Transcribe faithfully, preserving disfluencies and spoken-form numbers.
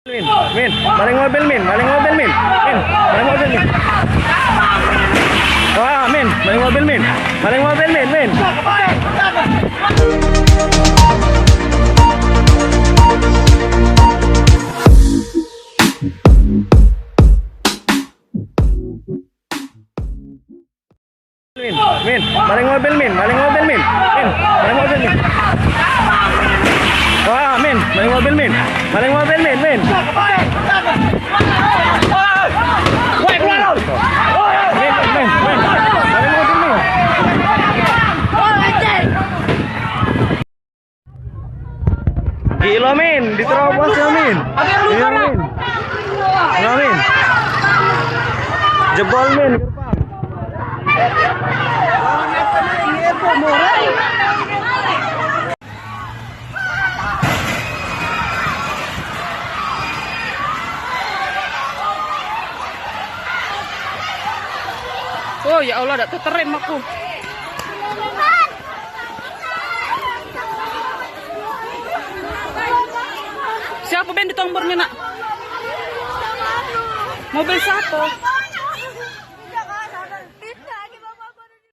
Min, Min, maling mobil, Min, maling mobil, Min, Min, maling mobil, Min. Wah, Min, maling mobil, Min, maling mobil, Min, Min. Min, Min, maling mobil, Min, maling mobil, Min, Min, maling mobil, Min. Wah, Min, maling mobil, Min, maling mobil, Min, Min. Woi, keluar, Min, Min, Min, Min, maling mobil, Min. Gila, Min, diterobos ya, Min. Iya, Min. Iya, Min. Jebol, Min. Oh, ya Allah, dak teterem aku. Siapa ben di tombor ni, Nak? Mobil siapa?